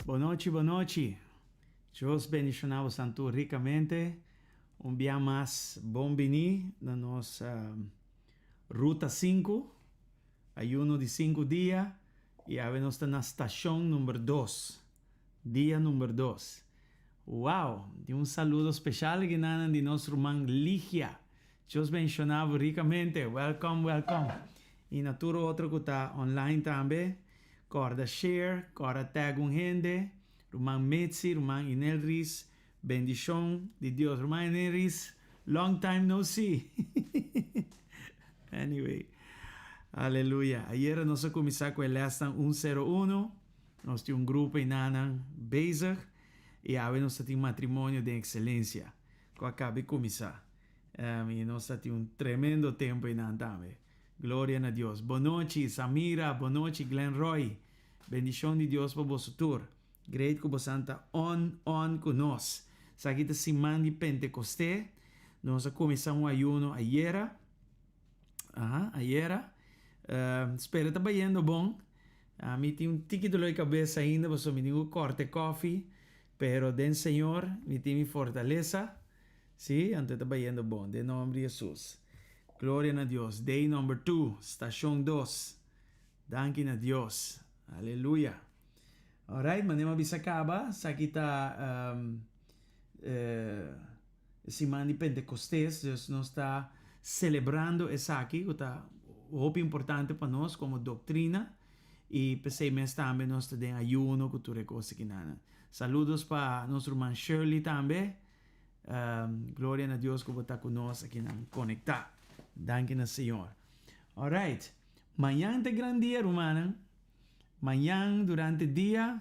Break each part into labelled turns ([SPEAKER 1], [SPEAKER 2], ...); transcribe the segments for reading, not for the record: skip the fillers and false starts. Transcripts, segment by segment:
[SPEAKER 1] Bon nochi, bon nochi. Dios bendiciona boso tur ricamente. Un bia mas bon bini na nos Ruta 5, ayuno di 5 dia, y awe nos ta na stacion number 2, dia number 2. Wow! Di un saludo special akinan di nos ruman Ligia. Dios bendiciona bo ricamente. Welcome, welcome. Y na tur otro cu ta online tambe. Corda share, corda tag un hende. Ruman Mitzi, ruman Inelris, bendicion di Dios. Ruman Inelris, long time no see. Anyway, aleluya. Ayera nos a cuminsa cu e lesnan 101. Nos tin un grupo einan bezig. Y awe nos tin matrimonio den excelencia, cu a caba di cuminsa. Y nos tin un tremendo tempo einan tambe. Gloria na Dios. Bon nochi, Samira. Bon nochi, Glenn Roy. Bendicion di Dios pa boso tur. Great cu boso ta on cu nos. Esaki ta siman di Pentecostes. Nos a cuminsa un ayuno ayera. Aha, ayera. Spera ta bayendo bon. Ami tin un tiki dolor di cabes ainda, pasobra mi tin cu corta koffie. Pero den Señor, mi tin mi fortalesa. Si, anto ta bayendo bon. Den nomber di Jesus. Gloria na Dios. Day number 2, stacion 2. Danki na Dios. Aleluya. Alright, manera m'a bisa caba, esaki ta siman di Pentecostes, dus nos ta celebrando esaki, cu ta hopi importante pa nos como doctrina, y p'esey mes tambe nos ta den ayuno cu tur e cos akinan. Saludos pa nos ruman Shirley tambe. Gloria na Dios cu bo ta cu nos akinan conecta. Danki na Señor. Alright. Mañan ta gran dia, rumannan. Mañan durante dia,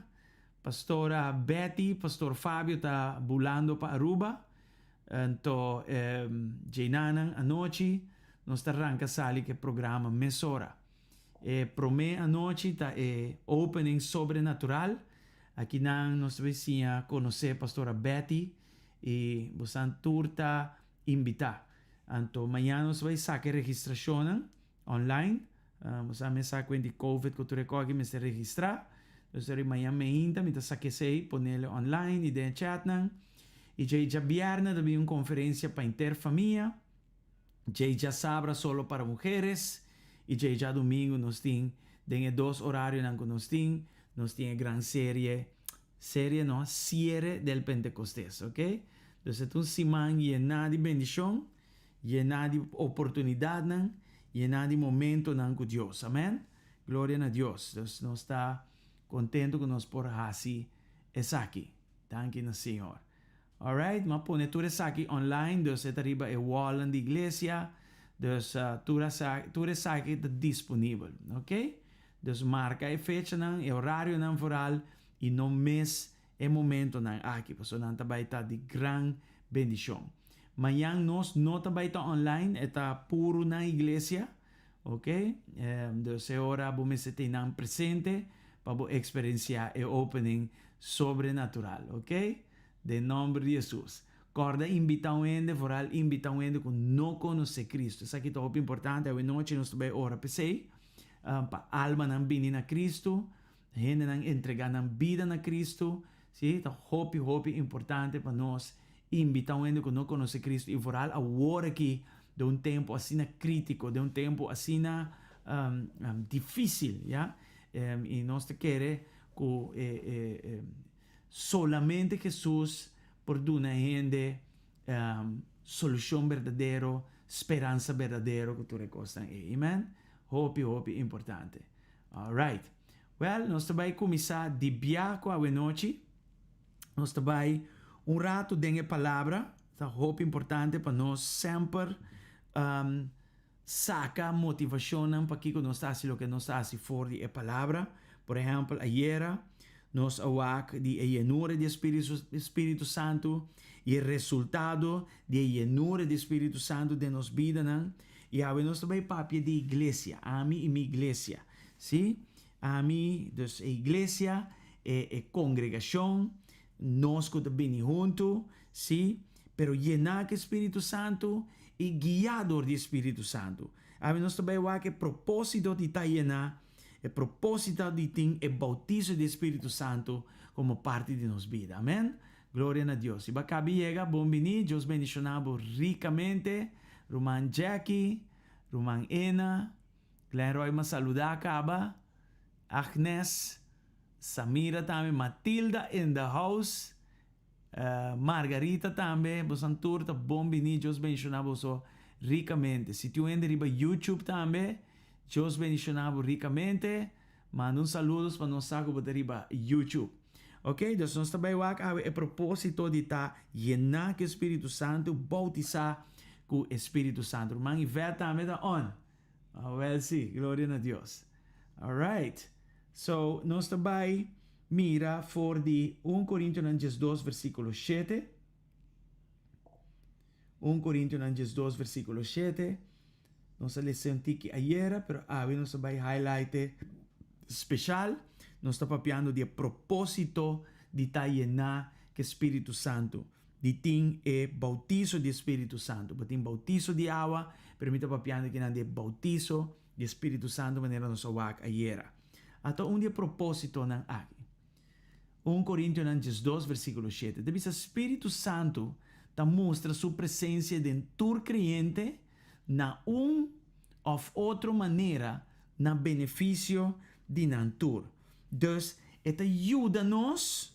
[SPEAKER 1] Pastora Betty, Pastor Fabio ta bulando pa Aruba. Anto, djeinanan anochi, nos ta ranca sali cu e programa mesora. E prome anochi ta e opening sobrenatural. Akinan nos ta bay siña conoce Pastora Betty y bosan tur ta invita. Anto mañan nos ta bay saca e registracionnan online. Bosan mes sa cu di COVID cu tur e cos aki mester registra. Dus eri mañan meinta mi ta saca esey, ponele online y den e chatnan. Y djey djabièrnè ta bin un conferencia pa henter famia. Djey djasabra solo para mujeres. Y djey djadomingo nos tin den e dos horarionan cu nos tin, nos tin e gran serie, serie no, cierre del Pentecostés, ok? Dus e ta un siman yena di bendicion, yena di oportunidadnan, yena di momentonan cu Dios. Amen? Gloria na Dios. Dus nos ta contento cu nos por haci esaki. Danki na Señor. Alright, m'a pone tur esaki online, dus e ta riba e wallnan di iglesia, dus tur esaki, tur esaki ta disponibel, ok? Dus marca e fechanan, e horarionan vooral, y no mis e momentonan aki, pasobra nan ta bay ta di gran bendicion. Mañan nos no ta bay ta online, e ta puro na iglesia, ok? Dus e ora bo mester tin nan presente pa bo experiencia e opening sobrenatural, ok? Den nomber di Jesus. Corda invita un hende, vooral invita un hende cu no conoce Cristo. Esaki ta hopi importante, awe nochi nos ta bay ora p'esey, pa almanan bini na Cristo, hendenan entrega nan bida na Cristo, si, ta hopi hopi importante pa nos invita un hende cu no conoce Cristo y vooral awor aki den un tempo asina critico, den un tempo asina dificil, ya, y nos ta kere cu e solamente Jesus por duna hende solucion berdadero, speransa berdadero cu tur e cosnan ey. Amen? Hopi, hopi importante. Alright. Well, nos ta bay cuminsa di bia cu awenochi. Nos ta bay un rato den e palabra. Ta hopi importante pa nos semper saca motivacionnan pakico nos ta haci loke nos ta haci for di e palabra. Por ehempel, ayera nos a wak di e yenura di e Spiritu Santu y e resultado di e yenura di e Spiritu Santu den nos bidanan. Y awe nos ta bay papia di iglesia, ami y mi iglesia. Si, ami, dus e iglesia, e congregacion, nos cu ta bini hunto, si, pero yena cu e Spiritu Santu y guia door di e Spiritu Santu. Awe nos ta bay wak e proposito di ta yena, e proposito di tin e bautiso di e Spiritu Santu como parti di nos bida. Amen. Gloria na Dios. Si bo a caba yega, bon bini. Dios bendiciona bo ricamente. Ruman Jackie, Ruman Ena, Glenroy m'a saluda caba, Agnes, Samira tambe, Matilda in the house, Margarita tambe, bosan tur ta bon bini, Dios bendiciona boso ricamente. Si tin un hende riba YouTube tambe, Dios bendiciona bo ricamente. Manda un saludos pa nos sa ku bo ta riba YouTube. Ok, dus nos ta bai wak awe e proposito di ta yená ku e Spiritu Santu, boutisá ku e Spiritu Santu. Ruman Yvette tambe ta on. Awel si, gloria na Dios. Alright, so nos ta bai mira for di un Korintionan 12 versíkulo 7. 1 Korintionan 12 versíkulo 7. Nos a lesa un tiki ayera, pero awe nos a bai highlight e special. Nos ta papiando di e proposito di ta yená ku e Spiritu Santu, di tin e bautiso di e Spiritu Santu. Bo tin bautiso di awa, pero mi ta papiando kinan di e bautiso di e Spiritu Santu manera nos a wak ayera. Ata un di e propositonan aki. 1 Korintionan 12 versíkulo 7 ta bisa Spiritu Santu ta mustra su presensia den tur kreyente na un òf otro manera na benefisio di nan tur. Dus, e ta yuda nos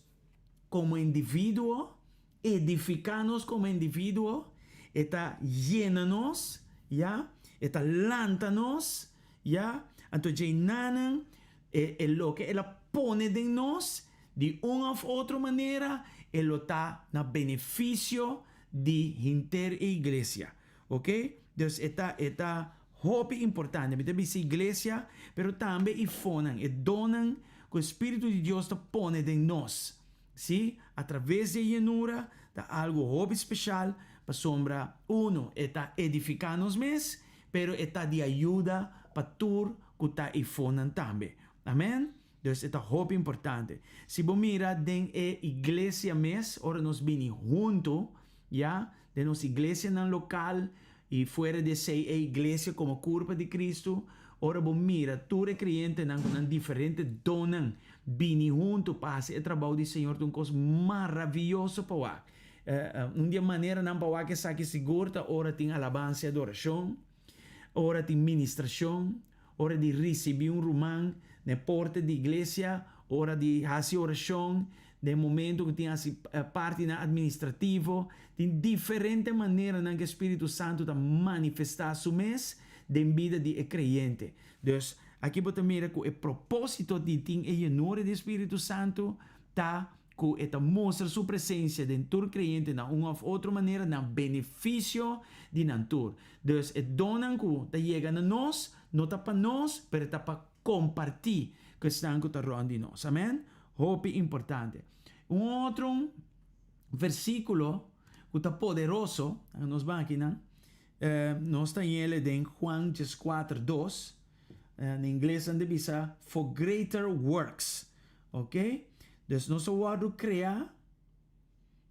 [SPEAKER 1] komo individuo, edifiká nos komo individuo, e ta yena nos, ya, e ta lanta nos, ya. Anto djei nanan e e loke el a pone den nos, di un òf otro manera, e lo ta na benefisio di henter e iglesia. Ok, dus e ta e ta hopi importante. Mi ta bisa iglesia, pero tambe e fonan, e donnan ku e Spiritu di Dios ta pone den nos. Sí, a traves di e yenura ta algu hopi speshal pasobra, uno, e ta edifiká nos mes, pero e ta di ayuda pa tur ku ta e fonan tambe. Amen. Dus e ta hopi importante. Si bo mira den e iglesia mes, ora nos bini huntu, ya, den nos iglesianan lokal i fuera di esei e iglesia komo kurpa di Kristu, ora bo mira tur e kreyentenan ku nan diferente donnan bini huntu pa hasi e trabou di Señor ta un kos maravioso pa wak. Un di e maneranan pa wak esaki sigur ta ora tin alabansa i adorashon, ora tin ministrashon, Ora di risibí un ruman na e porta di iglesia, ora di hasi orashon, den momento ku tin hasi partinan administrativo, tin diferente maneranan ku e Spiritu Santu ta manifestá su mes den bida di e kreyente. Dus, aki bo ta mira ku e propósito di tin e yenura di e Spiritu Santu ta ku e ta mustra su presensia den tur kreyente na un òf otro manera na benefisio di nan tur. Dus e donnan ku ta yega na nos no ta pa nos, pero ta pa kompartí ku esnan ku ta rònt di nos. Amèn? Hopi importante. Un otro versíkulo ku ta poderoso, nos ban akinan, nos ta hañ'el den Juan 14, 2, na ingles nan ta bisa for greater works. Ok, dus nos a wòrdu kreá,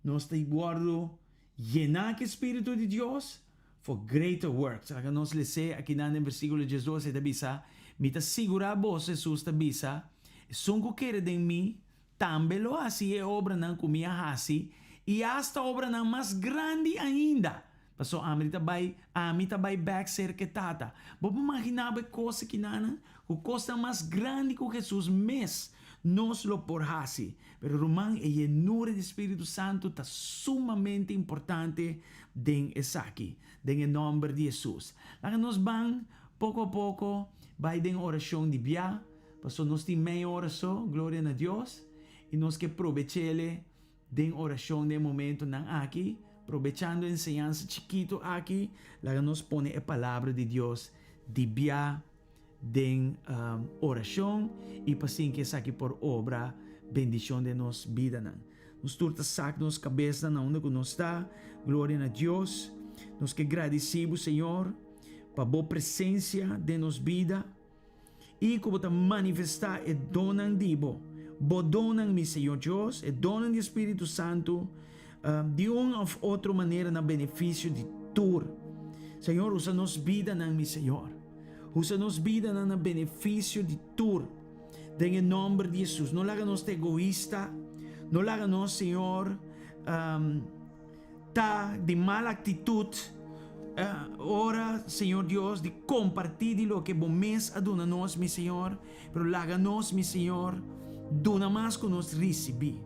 [SPEAKER 1] nos ta wòrdu yená ku e Spiritu di Dios for greater works. Laga nos les'é akinan den versíkulo 12, e ta bisa, Mi ta sigurá boso, Hesus ta bisa, esun ku kere den mi tambe lo hasi e obranan ku mi a hasi, i asta obranan mas grandi ainda, Paso ami ta bai, ami ta bai bek serka e Tata. Bo por maginá bo e kos akinanan? Ku kosnan mas grandi ku Hesus mes nos lo por hasi. Pero ruman, e yenura di Spiritu Santu ta sumamente importante den esaki. Den e nòmber di Hesus. Laga nos ban poko a poko bai den orashon di bia, paso nos tin mei ora so, gloria na Dios, i nos ke probech'ele Den orashon den e momentonan aki, probechando e enseñansa chikitu aki, laga nos pone e Palabra di Dios di bia den orashon i pa sinki esaki por obra bendishon den nos bidanan. Nos tur ta sak nos kabesnan na unda ku nos ta. Gloria na Dios. Nos ke gradisí bo, Señor, pa bo presensia den nos bida. I ku bo ta manifestá e donnan di bo, bo donnan, mi Señor Dios, e donnan di e Spiritu Santu, di un òf otro manera na benefisio di tur. Señor, usa nos bidanan, mi Señor. Usa nos bidanan na benefisio di tur. Den e nòmber di Hesus. No laga nos ta egoista. No laga nos, Señor, Ta di mal actitud ora, Señor Dios, di comparti di loke Bo mes a duna nos, mi Señor, pero laga nos, mi Señor, duna mas cu nos ricibi.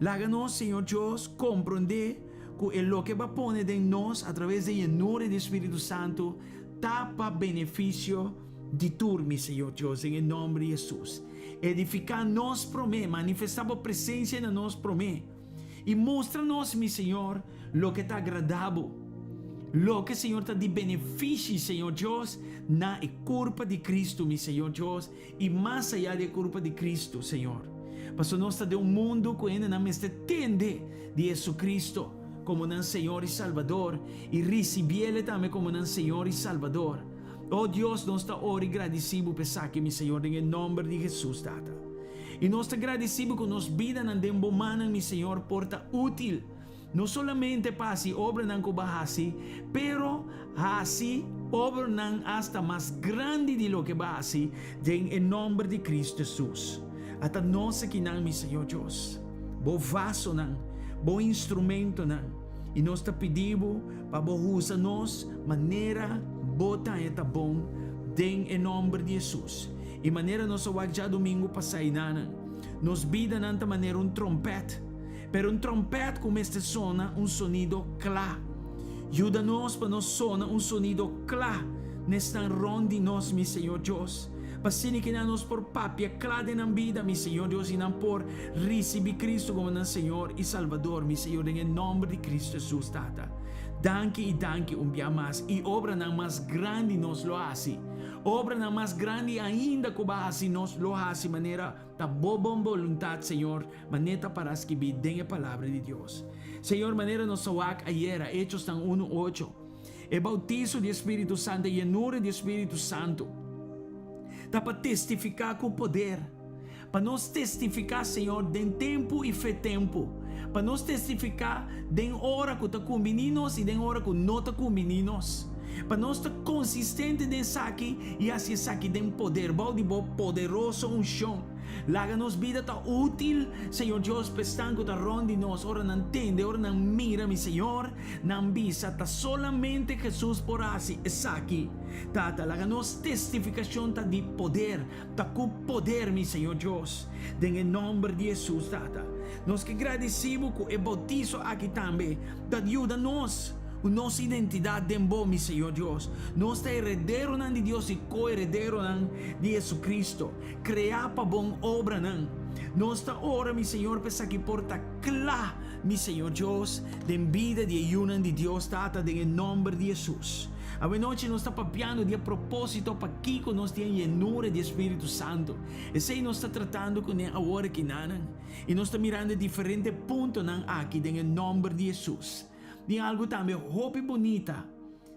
[SPEAKER 1] Laga nos, Señor Dios, comprende cu e loke Bo a pone den nos a traves di e yenura di Spiritu Santo ta pa beneficio di tur, mi Señor Dios, den e nomber di Jesus. Edifica nos prome, manifesta Bo presencia na nos prome. I mustra nos, mi Señor, loke ta agradá Bo, loke, Señor, ta di benefishi, Señor Dios, na e kurpa di Kristu, mi Señor Dios, i mas ayá di e kurpa di Kristu, Señor. Pasobra nos ta den un mundu ku hendenan mester tende di Jesucristo komo nan Señor i Salbador i risibié tambe komo nan Señor i Salbador. O Dios, nos ta ora i gradisí Bo pa esaki, mi Señor, den e nòmber di Jesus, Tata. I nos ta gradisí Bo ku nos bidanan den Bo mannan, mi Señor, por ta útil, no solamente pa hasi obranan ku Bo a hasi, pero hasi obranan asta mas grandi di loke Bo a hasi, den e nòmber di Kristu Hesus. Ata nos akinan, mi Señor Dios, Bo vasonan, Bo instrumentonan, i nos ta pidi Bo pa Bo usa nos manera Bo ta haña ta bon, den e nòmber di Hesus. I manera nos a wak djadumingu pasá enanan, nos bidanan ta manera un trompèt, pero un trompèt ku mester sona un sonido kla. Yuda nos pa nos sona un sonido kla n'esnan rònt di nos, mi Señor Dios, pa asina kinan nos por papia kla den nan bida, mi Señor Dios, i nan por risibí Cristo komo nan Señor i Salbador, mi Señor, den e nòmber di Cristo Jesus, Tata. Danki i danki un bia mas, i obranan mas grandi nos lo hasi. Obranan mas grandi ainda ku bo a hasi nos lo hasi manera ta bo bon boluntat, Señor, manera ta para skibí den e Palabra di Dios. Señor, manera nos a wak ayera, Hechosnan unu ocho, e bautiso di e Spiritu Santu, e yenura di e Spiritu Santu, ta pa testifiká ku poder, pa nos testifiká, Señor, den tempu i fe tempu, pa nos testifiká den ora ku ta kumbiní nos i den ora ku no ta kumbiní nos, pa nos ta konsistente den esaki i hasi esaki den poder, bou di bo poderoso unshon. Laga nos bida ta útil, Señor Dios, pa esnan ku ta rònt di nos, ora nan tende, ora nan mira, mi Señor, nan bisa, Ta solamente Hesus por hasi esaki. Tata, laga nos testifikashon ta di poder, Ta ku poder, mi Señor Dios, den e nomber di Hesus, Tata. Nos ke gradisí Bo ku e bautiso aki tambe ta yuda nos ku nos identidat den Bo, mi Señor Dios. Nos ta herederonan di Dios i ko-herederonan di Jesucristo, kreá pa bon obranan. Nos ta ora, mi Señor, pa esaki por ta kla, mi Señor Dios, den bida di e yunan di Dios, Tata, den e nomber di Hesus. Awenochi nos ta papiando di e propósito pakiko nos tin e yenura di e Spiritu Santu. Esei nos ta tratando kuné awor akinanan, i nos ta mirando e diferente puntonan aki den e nòmber di Hesus. Tin algu tambe hopi bunita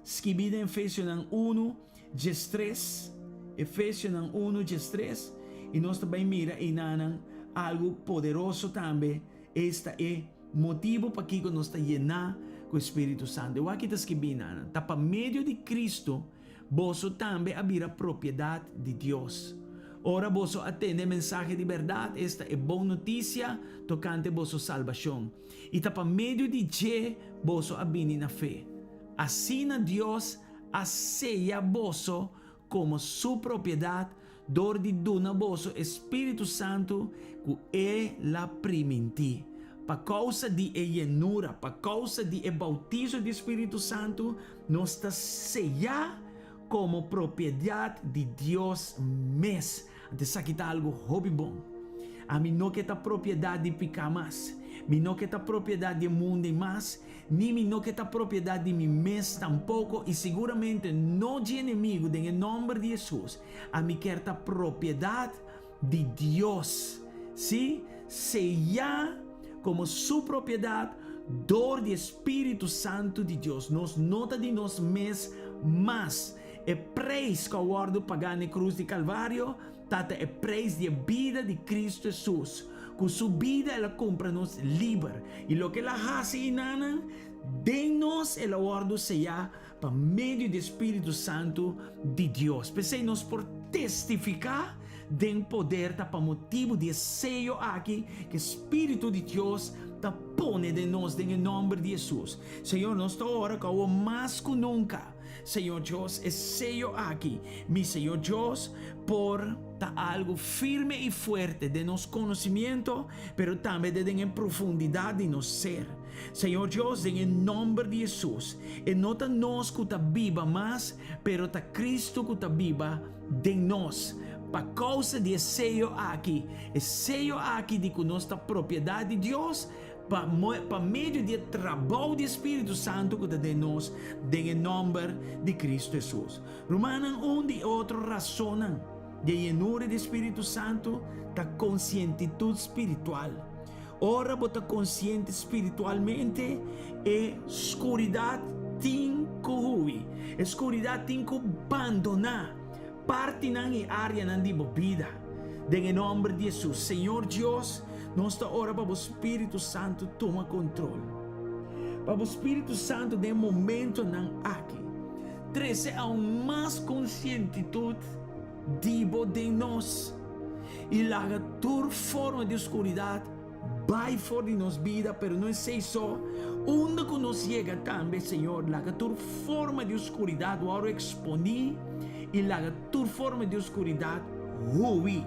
[SPEAKER 1] skibí den Efesionan unu, diestres, Efesionan unu, diestres, i nos ta bai mira einanan algu poderoso tambe, esta e Motibu pakiko nos ta yená ku e spiritu santu. E wak ta skibí nan, Ta pa medio di Kristu boso tambe a bira propiedat di Dios. Ora boso a tende e mensahe di bèrdat, esta e bon notisia tokante boso salbashon, i ta pa medio di dje boso a bini na fe. Asina Dios a seya boso komo su propiedat dor di duna boso e Spiritu Santu ku E la primintí. Pa kousa di e yenura, pa kousa di e bautiso di Spiritu Santu, nos ta seyá komo propiedat di Dios mes. Anto esaki ta algu hopi bon. Ami no ke ta propiedat di piká mas. Mi no ke ta propiedat di e mundu ei mas. Ni mi no ke ta propiedat di mi mes tampoko i siguramente no dje enemigu den e nòmber di Hesus. Ami kier ta propiedat di Dios, sí, seyá komo su propiedat dor di e spiritu santu di Dios. Nos no ta di nos mes mas. E preis ku a wòrdu pagá na e krus di Kalvario ta ta e preis di e bida di Kristu Hesus. Ku su bida el a kumpra nos liber, i loke el a hasi enanan, den nos el a wòrdu seyá pa medio di e spiritu santu di Dios. P'esei nos por testifiká den poder ta pa motibu di e seyo aki ku e spiritu di Dios. ta pone den nos den e nòmber di Hesus. Señor, nos ta ora ku awor mas ku nunka, Señor Dios, e seyo aki, mi Señor Dios, por ta algu firme i fuerte den nos konosimiento, pero tambe den e profundidat di nos ser. Señor Dios, den e nòmber di Hesus, e no ta nos ku ta biba mas, pero ta Kristu ku ta biba den nos. Pa kousa di e seyo aki, e seyo aki di ku nos ta propiedat di Dios, pa pa medio di e trabou di e Spiritu Santu ku ta den nos, den e nòmber di Kristu Hesus. Rumannan, un di e otro rasonnan di e yenura di e Spiritu Santu ta konsientitut spiritual. Ora bo ta konsiente spiritualmente, e skuridat tin ku hui. E skuridat tin ku bandoná partinan i áreanan di bo bida. Den e nòmber di Hesus, Señor Dios, nos ta ora pa bo Spiritu Santu tuma kontrol. Pa bo Spiritu Santu den e momentonan aki trese aun mas konsientitut di bo den nos i laga tur forma di oskuridat bai for di nos bida, pero no esei so, unda ku nos yega tambe, Señor, laga tur forma di oskuridat wòrdu eksponí i laga tur forma di oskuridat hui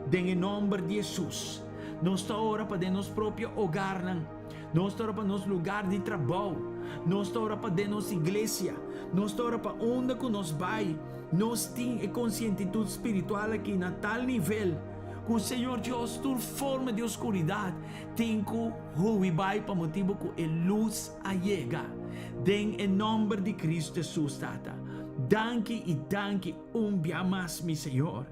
[SPEAKER 1] den e nòmber di Hesus. Nos ta ora pa den nos propio ogarnan, nos ta ora pa nos lugar di trabou, nos ta ora pa den nos iglesia, nos ta ora pa unda ku nos bai, nos tin e konsientitut spiritual aki na tal nivel ku Señor Dios tur forma di oskuridat tin ku hui bai pa motibu ku e lus a yega. Den e nòmber di Kristu Hesus, Tata, danki i danki un bia mas, mi Señor.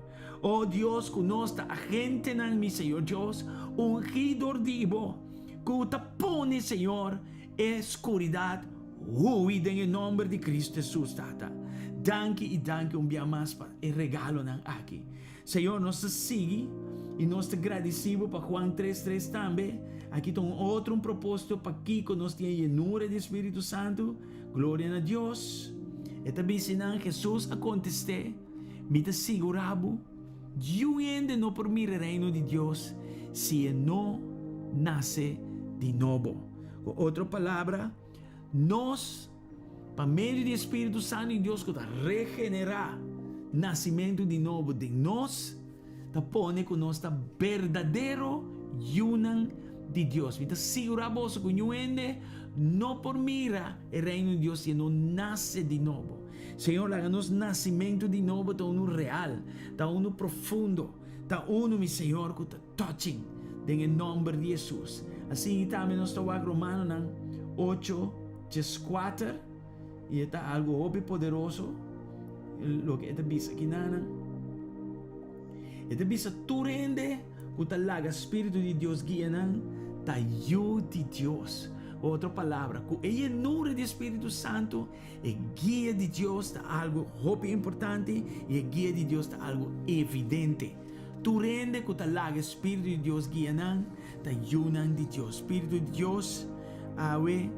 [SPEAKER 1] O Dios, ku nos ta agentenan, mi Señor Dios, ungí dor di Bo, ku ta pone, Señor, e skuridat hui den e nòmber di Kristu Hesus, Tata. Danki i danki un bia mas pa e regalonan aki. Señor, nos ta sigui i nos ta gradisí Bo pa Juan tres tres tambe. Aki ta un otro un propósito pakiko nos tin e yenura di Spiritu Santu. Gloria na Dios! E ta bisa nan, Hesus a kontest'é, Mi ta sigurá bo, niun hende no por mira e Reino di Dios si e no nase di nobo. Ku otro palabra, nos. Pa medio di e Spiritu Santu di Dios ku ta regenerá nasimentu di nobo den nos, ta pone ku nos ta berdadero yunan di Dios. Mi ta sigurá boso ku niun hende no por mira e Reino di Dios si e no nase di nobo. Señor, laga nos nasimentu di nobo ta unu real, ta unu profundo, ta unu, mi Señor, ku ta Touching den e nomber di Hesus. Asina tambe nos ta wak Romanonan ocho dieskuater i e ta algu hopi poderoso loke e ta bisa kinanan. E ta bisa tur hende ku ta laga spiritu di Dios guia nan ta yu di Dios. Ku otro palabra, ku e yenura di e Spiritu Santu, e guia di Dios ta algu hopi importante i e guia di Dios ta algu evidente. Tur hende ku ta laga e Spiritu di Dios guia nan, ta yunan di Dios. Spiritu di Dios, awe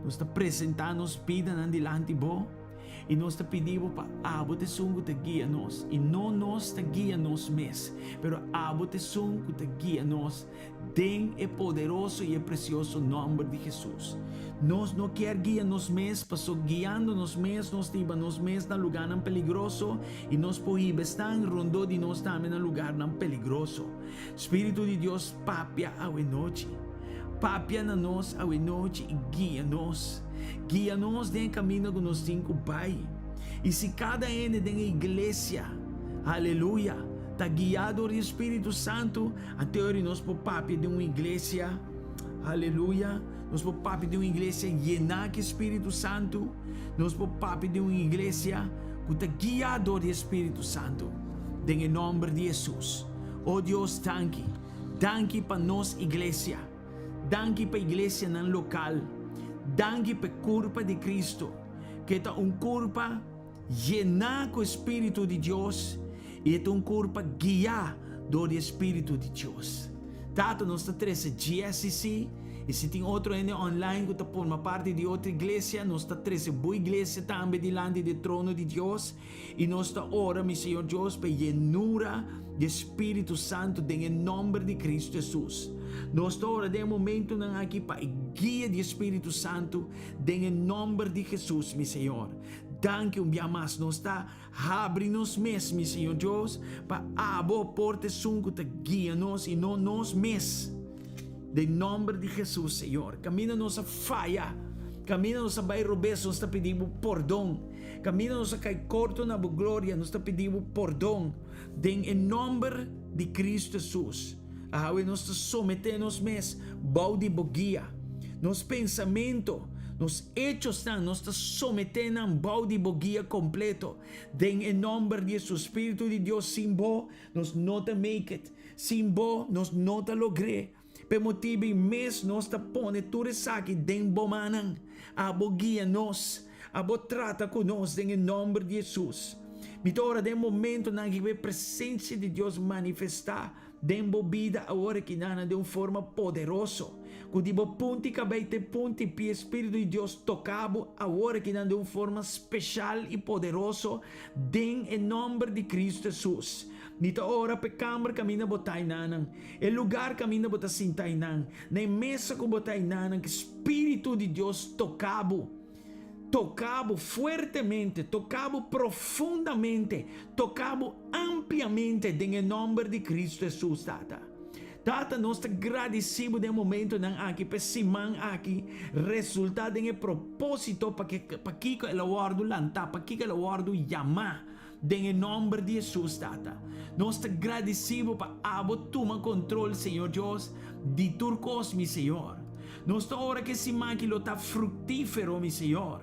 [SPEAKER 1] nos ta presentá nos bidanan dilanti Bo i nos ta pidi Bo pa Abo ta esun ku ta guia nos i no nos ta guia nos mes, pero Abo ta esun ku ta guia nos Den e poderoso i e presioso nòmber di Hesus. Nos no kier guia nos mes, paso guiando nos mes nos ta hiba nos mes na lugarnan peligroso i nos por hiba esnan rondó di nos tambe na lugarnan peligroso. Spiritu di Dios papia awenochi. Papia na nos awenochi i guia nos. Guia nos den e kaminda ku nos tin ku bai. I si kada hende den e iglesia, aleluya, ta guiá dor di e Spiritu Santu, Anto ori nos por papia di un iglesia, aleluya, nos por papia di un iglesia yená ku e Spiritu Santu, nos por papia di un iglesia ku ta guiá dor di e Spiritu Santu, den e nòmber di Hesus. O Dios, danki. Danki pa nos iglesia. Danki pa iglesianan lokal. Danki pa e kurpa di Kristu, ku e ta un kurpa Yená ku e Spiritu di Dios, i e ta un kurpa guiá dor di e Spiritu di Dios. Tata, nos ta trese GSCC I si tin otro hende online ku ta forma parti di otro iglesia, nos ta trese bo iglesia tambe dilanti di e trono di Dios i nos ta ora, mi Señor Dios, pa e yenura di e Spiritu Santu den e nòmber di Kristu Hesus. Nos ta ora den e momentunan aki pa e guia di e Spiritu Santu den e nòmber di Hesus, mi Señor. Danki un bia mas. Nos ta Habri nos mes, mi Señor Dios, pa Abo por ta esun ku ta guia nos i no nos mes. Den nòmber di Hesus, Señor, kaminda nos a faya, kaminda nos a bai robes, nos ta pidi Bo pordon. Kaminda nos a kai korto na Bo gloria, nos ta pidi Bo pordon. Den e nòmber di Kristu Hesus, awe nos ta someté nos mes bou di Bo guia. Nos pensamentu, nos echosnan, nos ta someté nan bou di Bo guia kompleto. Den e nòmber di Hesus, Spiritu di Dios, sin Bo nos no ta make it. Sin Bo nos no ta logr'é. P'e motibu ei mes nos ta pone tur esaki den Bo mannan. Abo guia nos. Abo trata ku nos den e nòmber di Hesus. Mi ta ora den e momentunan aki ku e presensia di Dios manifestá Den bo bida awor aki nana den un forma poderoso, ku di bo punti kabei te punti pie Spiritu di Dios toka bo awor aki nan den un forma speshal i poderoso den e nòmber di Kristu Hesus. Mi ta ora pa e kamber kaminda bo ta enanan, e lugar kaminda bo ta sinta enan, na e mesa ku bo ta enanan, ku Spiritu di Dios toka bo. Toka bo fuertemente, toka bo profundamente, toka bo ampliamente den e nòmber di Kristu Hesus, Tata. Tata, nos ta gradisí bo den e momentonan aki pa e siman aki resultá den e propósito pa ke pakiko el a wòrdu lantá, pakiko el a wòrdu yamá den e nòmber di Hesus, Tata. Nos ta gradisí bo pa abo tuma kontrol, Señor Dios, di tur kos, mi Señor. Nos ta ora ku e siman aki lo ta fruktífero, mi Señor.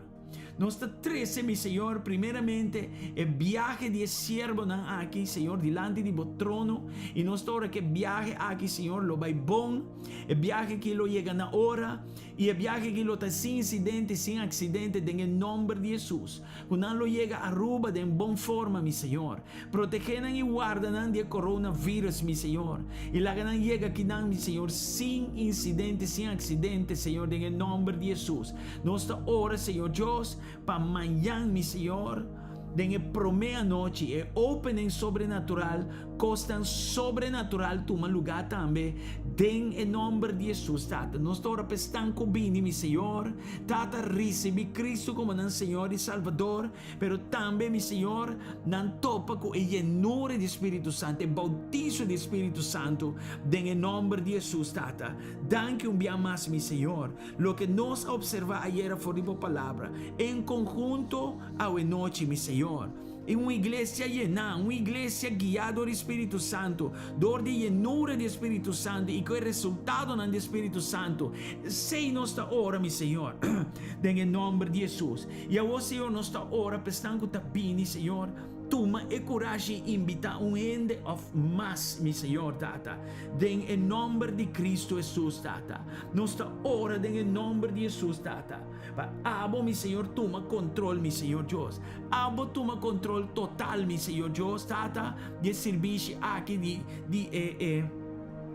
[SPEAKER 1] Nos ta trese, mi Señor, primeramente e biahe di e siervonan aki, Señor, dilanti di bo trono. I nos ta ora ku e biahe aki, Señor, lo bai bon. E biahe aki lo yega na ora. I e biahe aki lo ta sin insidente, sin aksidente, den e nòmber di Hesus. Ku nan lo yega Aruba den bon forma, mi Señor. Protegé nan i warda nan di e coronavirus, mi Señor. I laga nan yega akinan, mi Señor, sin insidente, sin aksidente, Señor, den e nòmber di Hesus. Nos ta ora, Señor Dios, pa mañan, mi Señor, den e promé anochi, e opening sobrenatural, kosnan sobrenatural tuma lugá tambe, den e nòmber di Hesus, Tata. Nos ta ora pa esnan ku bini, mi Señor. Tata, risibí Cristo komo nan Señor i Salbador. Pero tambe, mi Señor, nan topa ku e yenura di Spiritu Santu, e bautiso di Spiritu Santu, den e nòmber di Hesus, Tata. Danki un bia mas, mi Señor. Loke nos a opservá ayera for di Bo Palabra, en konhunto awenochi, mi Señor. I un iglesia yená, un iglesia guiá dor di Spiritu Santu, dor di e yenura di e Spiritu Santu i ku e resultadonan di e Spiritu Santu. Esei nos ta ora, mi Señor, den e nòmber di Hesus. I awor, Señor, nos ta ora pa esnan ku ta bini, Señor, tuma e kurashi i invitá un hende òf mas, mi Señor, Tata, den e nòmber di Kristu Hesus, Tata. Nos ta ora den e nòmber di Hesus, Tata, pa Abo, mi Señor, tuma kontrol, mi Señor Dios. Abo tuma kontrol total, mi Señor Dios, Tata, di e sirbishi aki, di, di e, e,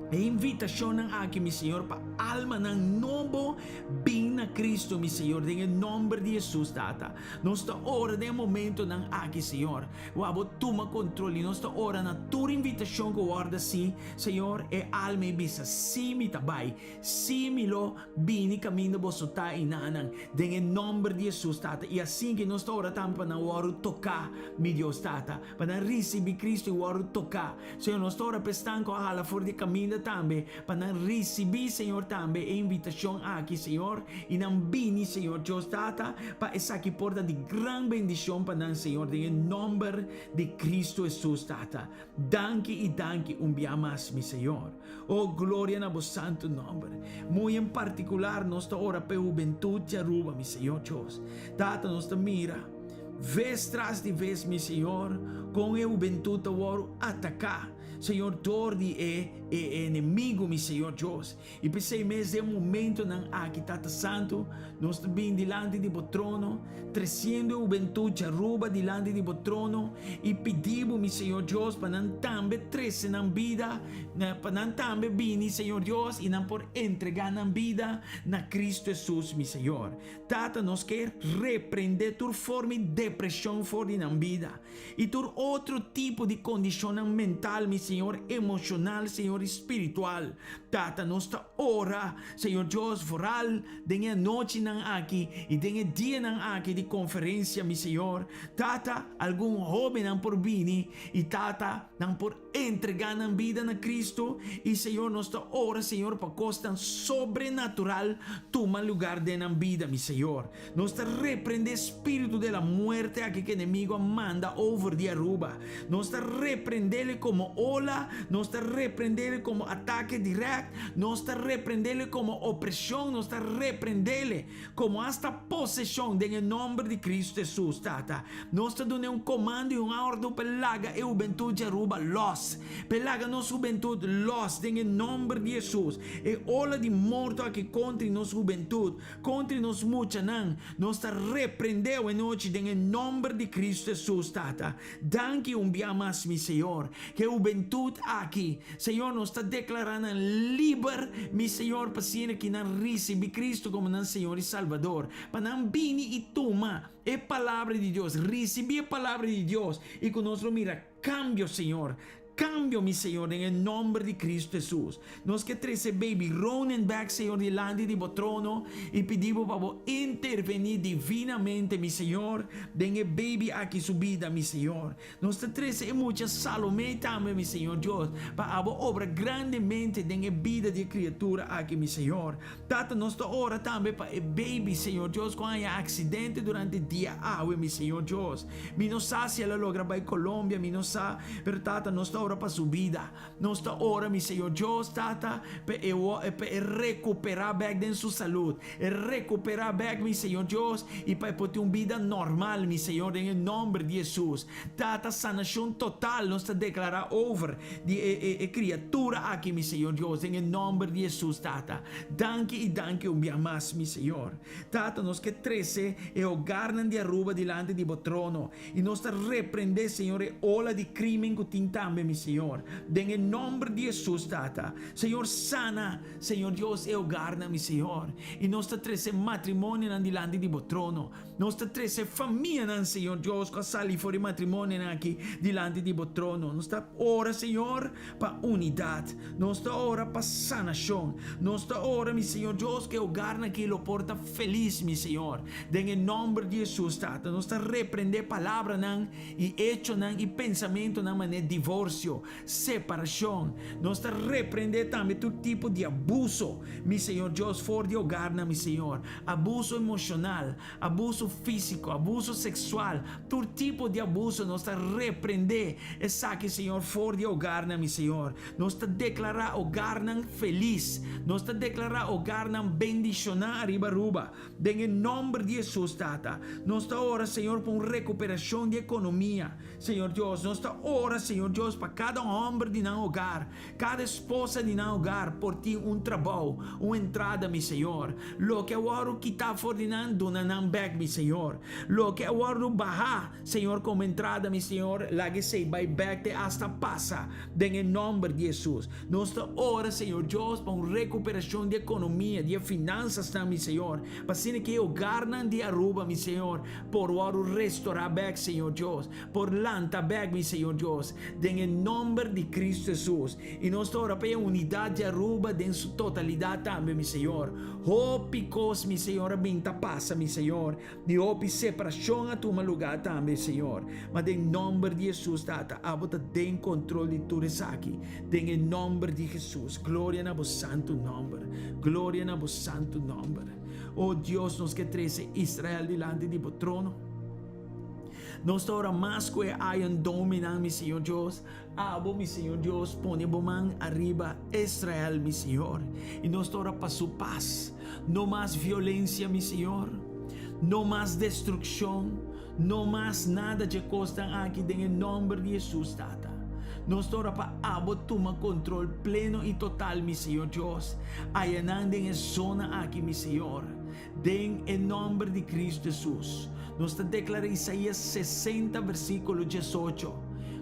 [SPEAKER 1] e invitashonnan aki, mi Señor, pa almanan nobo Bin na Cristo, mi Señor, den e nomber di Jesus, Tata. Nos ta ora den e momentonan aki, Señor, cu Abo tuma control y nos ta ora na tur invitacion cu worde haci, Señor, e alma ei bisa, Si mi ta bay, si mi lo bini caminda Boso ta einanan, den e nomber di Jesus, Tata. Y asin cu nos ta ora tambe pa nan worde toca, mi Dios, Tata, pa nan ricibi Cristo y worde toca. Señor, nos ta ora pa esnan cu a hala for di e caminda tambe, Pa nan risibí, Señor, tambe e invitashon aki, Señor, i nan bini, Señor Dios Tata, pa esaki por ta di gran bendishon pa nan, Señor, den e nòmber di Cristo Hesus, Tata. Danki i danki un bia mas, mi Señor. O, gloria na Bo santu nòmber. Muy en partikular nos ta ora pa e hubentut di Aruba, mi Señor Dios. Tata, nos ta mira ves tras di ves, mi Señor, kon e hubentut ta wòrdu ataká, Señor, dor di e. e enemigo, mi Señor Dios. I p'esei mes den momentonan aki, Tata Santu, nos ta bin dilanti di Bo trono, tresiendo e hubentut djaruba dilanti di Bo trono, i pidi Bo, mi Señor Dios, pa nan tambe trese nan bida, pa nan tambe bini, Señor Dios, i nan por entregá nan bida na Cristo Hesus, mi Señor. Tata, nos ke reprendé tur forma di depreshon for di nan bida, i tur otro tipo di kondishonnan mental, mi Señor, emoshonal, Señor, i spiritual. Tata, nos ta ora, Señor Dios, foral den e anochinan aki i den e dianan aki di konferensia, mi Señor. Tata, algun hóbennan por bini i, Tata, nan por Entregá nan bida na Cristo i Señor nos ta ora Señor pa cosnan sobrenatural tuma lugar den nan bida mi Señor. Nos ta reprende spiritu de la muerte aki cu enemigo a manda over di Aruba. Nos ta reprendele como ola, nos ta reprendele como atake direct, nos ta reprendele como opresion, nos ta reprendele Komo hasta poseshon den e nòmber di Kristu Hesus, Tata, nos ta dun'é un komando i un òrdu pa e laga e hubentut di Aruba lòs, pa e laga nos hubentut lòs den e nòmber di Hesus. E ola di morto aki kontri nos hubentut, kontri nos muchanan, nos ta reprendé awenochi den e nòmber di Kristu Hesus, Tata. Danki un bia mas, mi Señor, ku e hubentut aki, Señor, nos ta deklará nan liber, mi Señor, pa asina ki nan risibí Cristo komo nan Señor i Salbador, pa nan bini i tuma e Palabra di Dios, risibí e Palabra di Dios, i ku nos lo mira kambio, Señor, kambio, mi Señor, den e nòmber di Cristo Hesus. Nos ke trese baby Ronen bek, Señor, dilanti di Bo trono i pidi Bo pa Bo intervení divinamente, mi Señor, den e baby aki su bida, mi Señor. Nos ta trese e mucha Salomé tambe, mi Señor Dios, pa Abo obra grandemente den e bida di e kriatura aki, mi Señor. Tata, nos ta ora tambe pa e baby, Señor Dios, ku a haña aksidente durante dia awe, mi Señor Dios. Mi no sa si el a logra bai Colombia, mi no sa, pero Tata, nos ta ora pa su bida. Nos ta ora, mi Señor Dios, Tata, pa e pa e recuperá bek den su salud. E recuperá bek, mi Señor Dios, i pa e por tin un bida normal, mi Señor, den e nomber di Hesus. Tata, sanacion total nos ta declará over di e e e criatura aki, mi Señor Dios, den e nomber di Hesus, Tata. Danki i danki un bia mas, mi Señor. Tata, nos ke trece e hogarnan di Aruba dilanti di Bo trono. I nos ta reprendé, Señor, e ola di crimen cu tin tambe, mi Señor. Den e nomber di Hesus, Tata. Señor, sana, Señor Dios, e hogarnan, mi Señor. I nos ta trece matrimonionan dilanti di Bo trono. Nos ta trece famianan, Señor Dios, cu a sali for di matrimonionan aki dilanti di Bo trono. Nos ta ora, Señor, pa unidad. Nos ta ora pa sanacion. Nos ta ora, mi Señor Dios, cu e hogarnan aki lo por ta felis, mi Señor. Den e nomber di Hesus, Tata, nos ta reprende palabranan y echonan y pensamentonan manera divorcio, separacion. Nos ta reprende tambe tur tipo di abuso, mi Señor Dios, for di hogarnan, mi Señor. Abuso emocional, abuso fisico, abuso sexual, tur tipo di abuso nos ta reprende esaki, Señor, for di hogarnan, mi Señor. Nos ta declara hogarnan felis. Nos ta declara hogarnan bendiciona ariba Aruba. Den e nomber di Hesus, Tata. Nos ta ora, Señor, pa un recuperacion di economia. Señor Dios, nos ta ora, Señor Dios, pa cada homber di nan hogar, cada esposa di nan hogar por tin un trabou, un entrada, mi Señor. Loke a wordo kita for di nan, duna nan bek, mi Señor. Loke a wordo baha, Señor, como entrada, mi Señor, laga esey bay bek te hasta pasa, den e nomber di Hesus. Nos ta ora, Señor Dios, pa un recuperacion di economia, di e finanzasnan, mi Señor, pa asina cu e hogarnan di Aruba, mi Señor, por wordo restora bek, Señor Dios, por lanta bek, mi Señor Dios, den e nomber di Cristo Hesus. Y nos ta ora pa e unidad di Aruba den su totalidad tambe, mi Señor. Hopi cos, mi Señor, a bin ta pasa, mi Señor. Di hopi separashon a tuma lugá tambe, Señor. Ma den nòmber di Hesus, Tata, abo ta den kontrol di tur esaki. Den e nòmber di Hesus. Gloria na bo santu nòmber. Gloria na bo santu nòmber. O Dios, nos ke trese Israel dilanti di bo trono. Nos ta ora mas ku e Iron Dome-nan, mi Señor Dios. Abo, mi Señor Dios, pone bo man ariba Israel, mi Señor, i nos ta ora pa su pas. No mas violencia, mi Señor. No mas destruccion. No mas nada dje cosnan aki den e nomber di Jesus, Tata. Nos ta ora pa Abo tuma control pleno y total, mi Señor Dios, ayanan den e zona aki, mi Señor. Den e nomber di Cristo Jesus, nos ta declara Isaías 60 versiculo 18,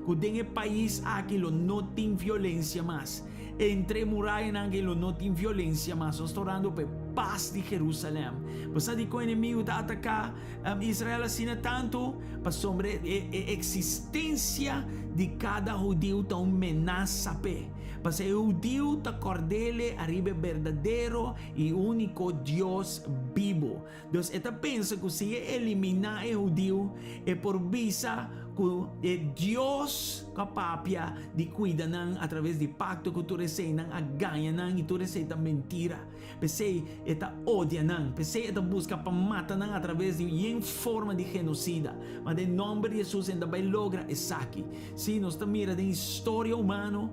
[SPEAKER 1] cu den e pais aki lo no tin violencia mas. Entre e murayanan aki lo no tin violencia mas. Nos ta orando pa e pas di Jerusalem. Bo sa dikon enemigu ta ataká Israel asina tantu? Pasobra e eksistensia di kada hudiu ta un menasa p'e. Pasobra e hudiu ta kòrd'el ariba e berdadero i úniko Dios bibu. Dus e ta pensa ku si e eliminá e hudiu, e por bisa ku e Dios ku a papia di kuida nan atraves di pakto ku tur esei nan a gaña nan i tur esei ta mentira. P'esei e ta odia nan, p'esei e ta buska pa mata nan atraves di yen forma di genosida. Ma den nòmber di Hesus e ta bai logra esaki. Sí, nos ta mira den historia humano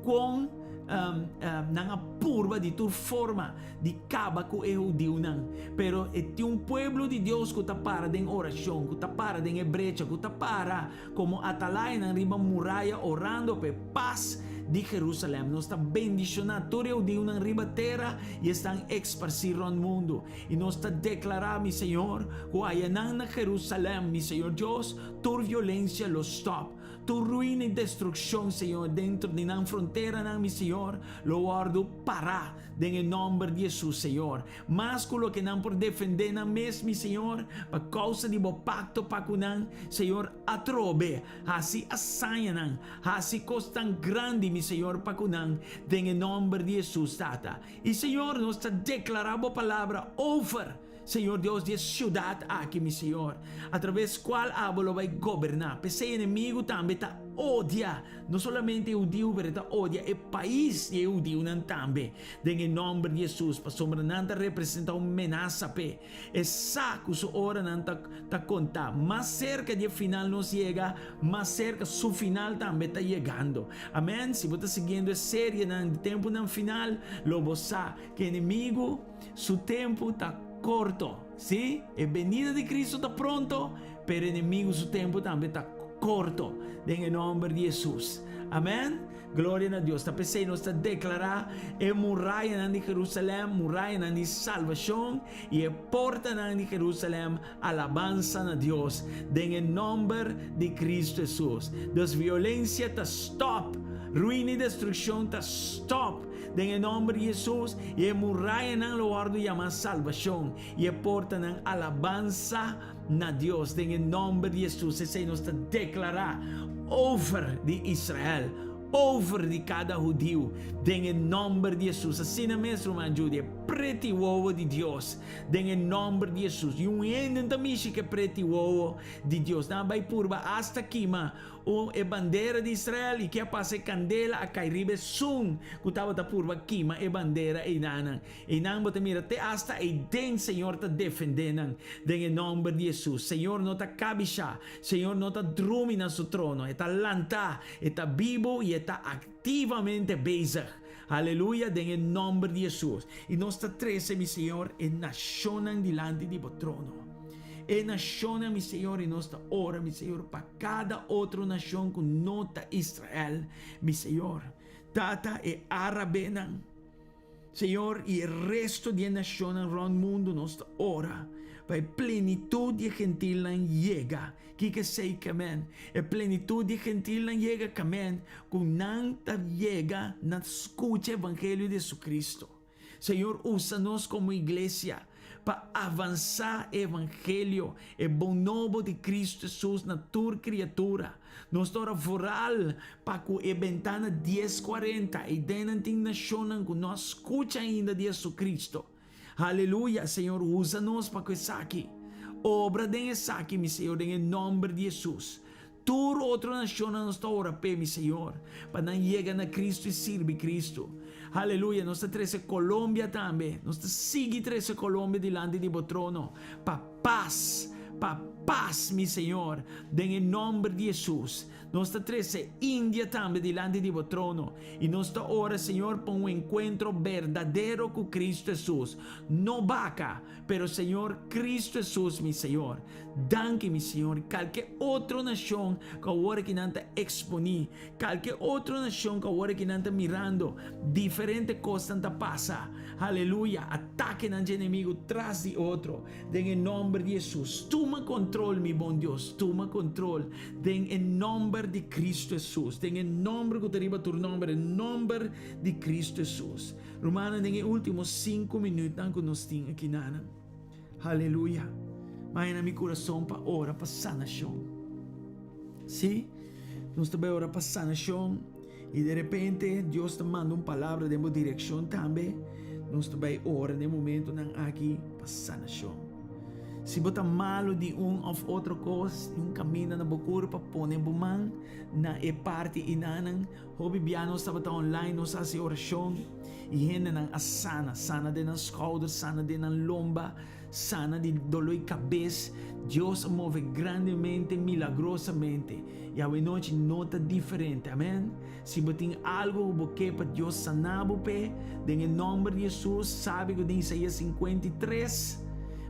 [SPEAKER 1] kon nan a purba di tur forma di kaba ku e hudiunan. Pero e tin un pueblo di Dios ku ta para den orashon, ku ta para den e brecha, ku ta para komo atalayanan riba muraya orando pa e pas di Jerusalèm. Nos ta bendishoná tur e hudiunan riba tera i esnan eksparsí rònt mundu. I nos ta deklará, mi Señor, ku ayanan na Jerusalèm, mi Señor Dios, tur violensia lo stòp. Tur ruina i destrukshon, Señor, dentro di nan fronteranan, mi Señor, lo wòrdu pará den e nòmber di Hesus, Señor. Mas ku loke nan por defendé nan mes, mi Señor, pa kousa di bo pakto pa ku nan, Señor, atrobe hasi hazañanan, hasi kos tan grandi, mi Señor, pa ku nan, den e nòmber di Hesus, Tata. I, Señor, nos ta deklará bo palabra over, Señor Dios, di e siudat aki, mi Señor, atraves kual abo lo bai goberná. P'esei enemigu tambe ta odia no solamente e hudiu, pero e ta odia e pais di e hudiunan tambe. Den e nòmber di Hesus, pasobra nan ta representá un menasa p'e. E sa ku su oranan ta ta kontá. Mas serka di e final nos yega, mas serka su final tambe ta yegando. Amèn! Si bo ta siguiendo e serienan di tempunan final, lo bo sa ku e enemigu su tempu ta korto. Sí, e benida di Kristu ta pronto, pero e enemigu su tempu tambe ta korto. Den e nòmber di Hesus. Amèn! Gloria na Dios. Ta p'esei nos ta deklará e murayanan di Jerusalèm, murayanan di salbashon, i e portanan di Jerusalèm, alabansa na Dios, den e nòmber di Kristu Hesus. Dus violensia ta stòp, ruina i destrukshon ta stòp den e nòmber di Hesus, i e murayanan lo wòrdu yamá salbashon, i e portanan alabansa na Dios den e nòmber di Hesus. Esei nos ta deklará over di Israel, over di kada hudiu, den e nòmber di Hesus. Asina mes, ruman Judy, e preti wowo di Dios, den e nòmber di Hesus. I un hende no ta mishi ku e preti wowo di Dios. Nan a bai purba asta kima un e bandera di Israel, i ke a pasa e kandela a kai riba esun ku tabata purba kima e bandera einanan. Einan bo ta mira te asta eiden Señor ta defendé nan den e nòmber di Hesus. Señor no ta kabishá, Señor no ta drumi na su trono, e ta lantá, e ta bibu i e ta aktivamente bezig. Aleluya den e nòmber di Hesus. I nos ta trese, mi Señor, e nashonnan dilanti di bo trono. E nashonnan, mi Señor, i nos ta ora, mi Señor, pa kada otro nashon ku no ta Israel, mi Señor. Tata, e árabenan. Señor, i e resto di e nashonnan rònt mundu nos ta ora pa e plenitut di e gentilnan yega. Kiko esei ke men? E plenitut di e gentilnan yega ke men ku nan ta yega na skucha evangelio di Jesucristo. Señor, usa nos komo iglesia pa avansá e evangelio, e bon nobo di Cristo Jesus na tur kriatura. Nos ta ora vooral pa ku e bentana 10:40 i den nan tin nashonnan ku no a skucha ainda di Jesucristo. Haleluya! Señor usa nos pa ku esaki. Obra den esaki, mi Señor, den e nòmber di Jesus. Tur otro nashonnan nos ta ora p'e, mi Señor, pa nan yega na Cristo i sirbi Cristo. Haleluya! Nos ta trese Colombia tambe. Nos ta sigui trese Colombia dilanti di bo trono pa pas. pa pas, mi Señor, den e nomber di Hesus. Nos ta trece India tambe dilanti di bo trono y nos ta ora, Señor, pa un encuentro berdadero cu Cristo Hesus. No baca, pero Señor, Cristo Hesus, mi Señor. Danki, mi Señor. Calke otro nacion cu awor aki nan ta exponi, calke otro nacion cu awor aki nan ta mirando diferente cosnan ta pasa, aleluya, atakenan dje enemigo tras di otro, Den e nomber di Hesus, tuma control, mi bon Dios, tuma control. Den e nomber di Cristo Hesus, den e nomber cu ta riba tur nomber, e nomber di Cristo Hesus. Rumannan, den e ultimo cinco minuutnan cu nos tin aki nanan, haleluya, maya na mi curason pa ora pa sanacion. Si, nos ta bay ora pa sanacion y de repente Dios ta manda un palabra den bo direccion tambe, nos ta bay ora den momentonan aki pa sanacion. Si bo ta malo di un of otro cos, di un caminda na bo curpa, pone bo man na e parti inanan. Hopi bia nos tabata online, nos a haci oracion y hendenan a sana, sana den nan schouder, sana den nan lomba, Sana di doloi kabes, Dios a move grandemente, milagrosamente. I awenochi no ta diferente. Amen. Si bo tin algu ku bo ke pa Dios sana bo p'e, den e nòmber di Hesus, sabi ku den Isaías 53,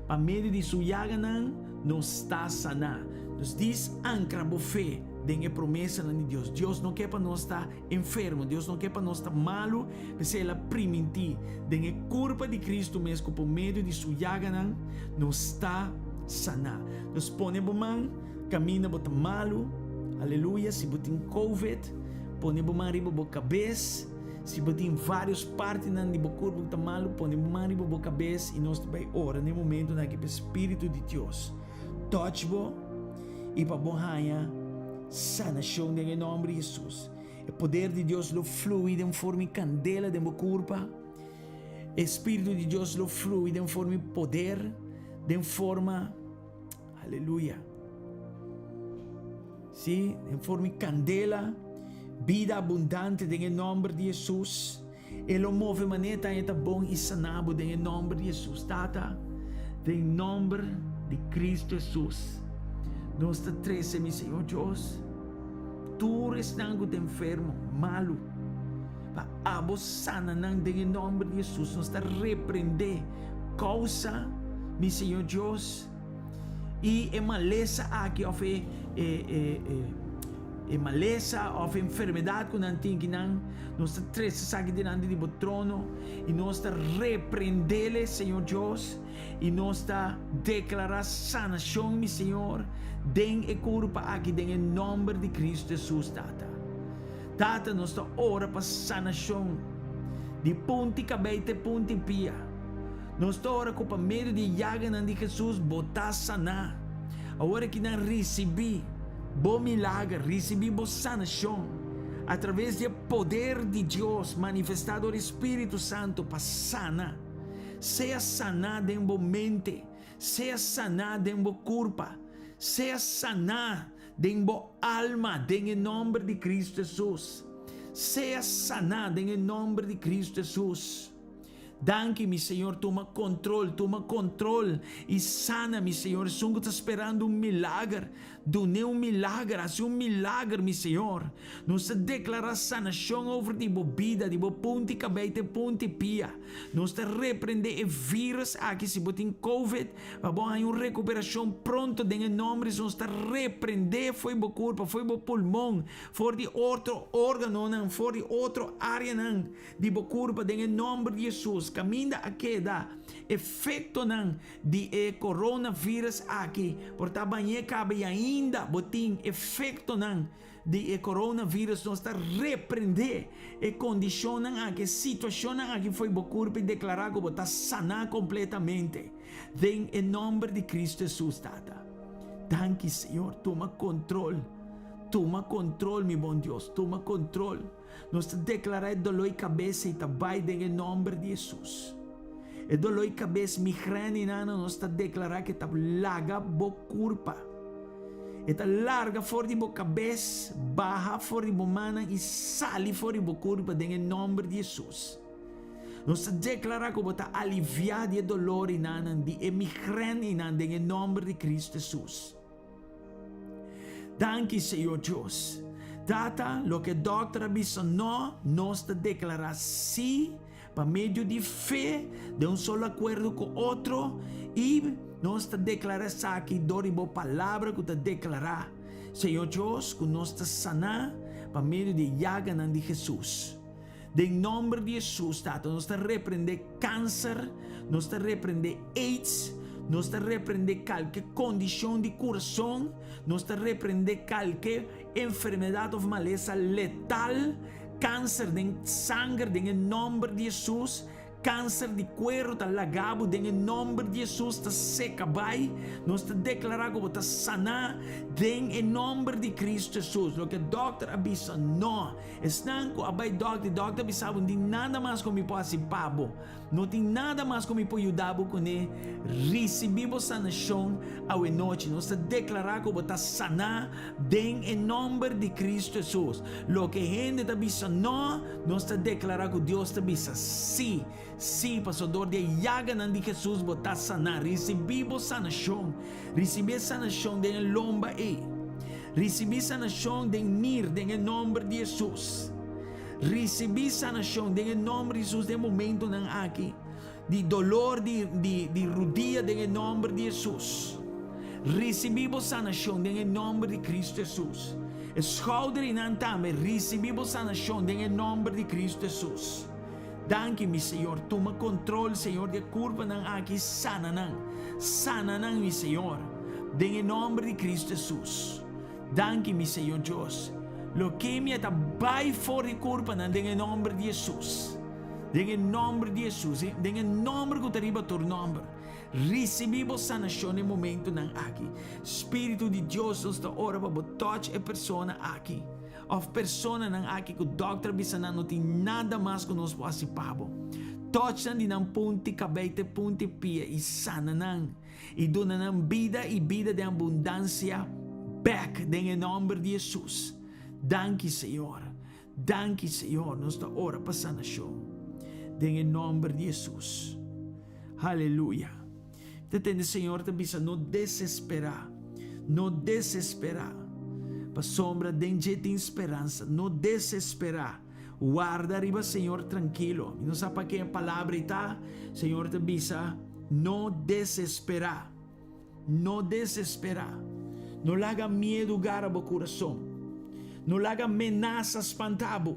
[SPEAKER 1] pa medio di su yaganan nos ta saná. Dus dis ankra bo fe den e promesanan di Dios. Dios no ke pa nos ta enfermo. Dios no ke pa nos ta malu, p'esei el a primintí den e kurpa di Kristu mes ku por medio di su yaganan nos ta saná. Dus pone bo man kaminda bo ta malu, aleluya, si bo tin covid, pone bo man riba bo kabes, si bo tin vários partinan di bo kurpa ku ta malu, pone bo man riba bo kabes i nos ta bai ora na e momentunan aki pa e Spiritu di Dios touch bo i pa bo haña Sanashon den e nòmber di Hesus. E poder di Dios lo flui den forma di kandela den bo kurpa. E Spiritu di Dios lo flui den forma di poder, den forma, aleluya. Sí, den forma di kandela, bida abundante den e nòmber di Hesus. E lo move manera ta e ta bon i sana bo den e nomber di Hesus. Tata, den nomber di Cristo Hesus, nos ta trece, mi Señor Dios, tur esnan cu ta enfermo, malu, pa abo sana nan den e nomber di Hesus. Nos ta reprende causa, mi Señor Dios, i e malesa aki of e e e e e malesa of enfermedad ku nan tin ki nan, nos ta trese esaki dilanti di bo trono i nos ta reprendele, Señor Dios, i nos ta deklará sanashon, mi Señor, den e kurpa aki den e nòmber di Kristu Hesus, Tata. Tata, nos ta ora pa sanashon di punti kabei te punti pia. Nos ta ora ku pa medio di e yaganan di Hesus bo ta saná. Awor aki nan risibí bo milager, risibí bo sanashon atraves di e poder di Dios manifestá dor di Spiritu Santu pa sana. Sea saná den bo mente, sea saná den bo kurpa, sea saná den bo alma den e nòmber di Kristu Hesus. Sea saná den e nòmber di Kristu Hesus. Danki mi Señor tuma control tuma control y sana mi Señor esun cu ta sperando un milager dune un milager haci un milager mi Señor nos ta declara sanacion over di bo bida di bo punti cabey te punti pia nos ta reprende e virus aki si bo tin covid pa bo haña un recuperacion pronto den e nomber di nos ta reprende fo'i bo curpa fo'i bo pulmon for di otro organonan for di otro areanan di bo kurpa den e nòmber di Hesus. Kaminda a keda efektonan di e coronavirus aki por ta bañ'é kaba i ainda bo tin efektonan di e coronavirus nos ta reprendé e kondishonnan aki, e situashonnan aki fo'i bo kurpa i deklará ku bo ta saná kompletamente den e nòmber di Kristu Hesus. Tata, danki Señor, tuma kontrol, tuma kontrol mi bon Dios, tuma kontrol. Nos ta deklará e doló i kabes ei ta bai den e nòmber di Hesus. E doló i kabes, migrène i nana nos ta deklará ku e ta laga bo kurpa. E ta larga for di bo kabes, baha for di bo mannan i sali for di bo kurpa den e nòmber di Hesus. Nos ta deklará ku bo ta aliviá di e dolor einan, di e migrèn einan den e nòmber di Kristu Hesus. Danki Señor Dios. Tata, loke dòkter a bisa no, nos ta deklará sí pa medio di fe den un solo akuerdo ku otro i nos ta deklará esaki dor di bo palabra ku ta deklará, Señor Dios, ku nos ta saná pa medio di e yaganan di Hesus. Den nomber di Hesus, Tata, nos ta reprende kanser, nos ta reprende aids, nos ta reprende kalke kondishon di kurason, nos ta reprende kalke enfermedat òf malesa letal, kanser den sanger den e nomber di Hesus. Kanser di kueru ta laga bo den e nòmber di Hesus ta seka bai. Nos ta deklará ku bo ta saná den e nòmber di Kristu Hesus. Loke dòkter a bisa no. Esnan ku a bai dòkter i dòkter a bisa bo no tin nada mas ku mi por hasi pa bo. No tin nada mas ku mi por yuda bo kuné. Risibí bo sanashon awe nochi. Nos ta deklará ku bo ta saná den e nòmber di Kristu Hesus. Loke hende ta bisa no. Nos ta deklará ku Dios ta bisa sí, sí, pasobra dor di e yaganan di Hesus bo ta saná. Risibí bo sanashon. Risibí e sanashon den e lomba ei. Risibí sanashon den nir den e nòmber di Hesus. Risibí sanashon den e nòmber di Hesus den e momentunan aki. Di dolor di di di rudia den e nomber di Hesus. Ricibi bo sanacion den e nomber di Cristo Hesus. E schouder einan tambe ricibi bo sanacion den e nomber di Cristo Hesus. Danki mi Señor, tuma control Señor di e curpanan aki sana nan. Sana nan mi Señor den e nomber di Cristo Hesus. Danki mi Señor Dios. Leukemia ta bai for di curpanan den e nomber di Hesus. Den e nomber di Hesus, den e nomber ku ta riba tur nomber, risibí bo sanashon den momentunan aki. Spiritu di Dios, nos ta ora pa bo touch e persona aki òf personanan aki ku dòkter a bisa nan no tin nada mas ku nos por hasi pa bo. Touch nan di nan punti kabei te punti pia i sana nan i duna nan bida i bida den abundansia bèk den e nomber di Hesus. Danki Señor. Danki Señor, nos ta ora pa sanashon den e nomber di Hesus. Haleluya. Ta tende Señor ta bisa no desesperá, no desesperá. Pasobra den dje tin speransa, no desesperá. Warda riba Señor trankilo. Mi no sa pa ken e palabra ei ta, Señor ta bisa no desesperá. No desesperá. No laga miedu gara bo kurason. No laga menasa spantá bo.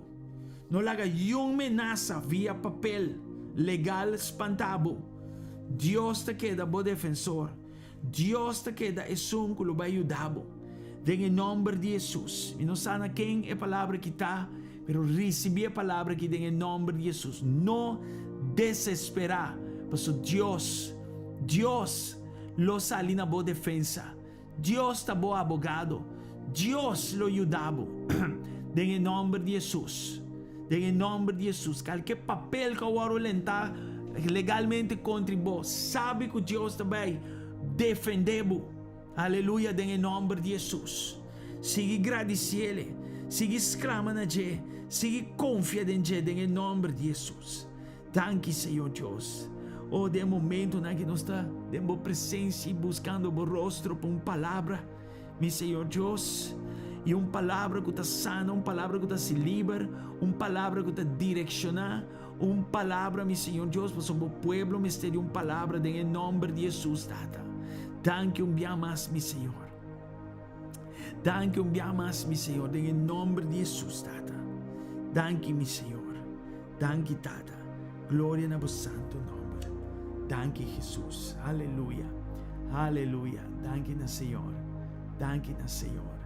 [SPEAKER 1] No laga yun menasa via papel legal spantá bo. Dios ta keda bo defensor. Dios ta keda esun ku lo bai yuda bo. Den e nòmber di Hesus. Mi no sa na ken e palabra aki ta, pero risibí e palabra aki den e nòmber di Hesus. No desesperá, pasobra Dios, Dios lo sali na bo defensa. Dios ta bo abogado. Dios lo yuda bo. Den e nòmber di Hesus. Den e nòmber di Hesus. Kalke papel ku a wòrdu lentá legalmente kontra bo, sabi ku Dios ta bai defendé bo. Aleluya den e nòmber di Hesus. Sigui gradisiele, sigui sklama na dje, sigui konfia den dje den e nòmber di Hesus. Danki Señor Dios. Oh, den e momentonan ki nos ta den bo presensia i buskando bo rostro pa un palabra, mi Señor Dios, i un palabra ku ta sana, un palabra ku ta hasi liber, un palabra ku ta direkshoná, Un palabra, mi Señor Dios, pasobra bo pueblo mester di un palabra den e nomber di Hesus, Tata. Danki un bia mas, mi Señor. Danki un bia mas, mi Señor, den e nomber di Hesus, Tata. Danki, mi Señor. Danki, Tata. Gloria na bo santo nomber. Danki, Hesus. Aleluya. Aleluya. Danki na Señor. Danki na Señor.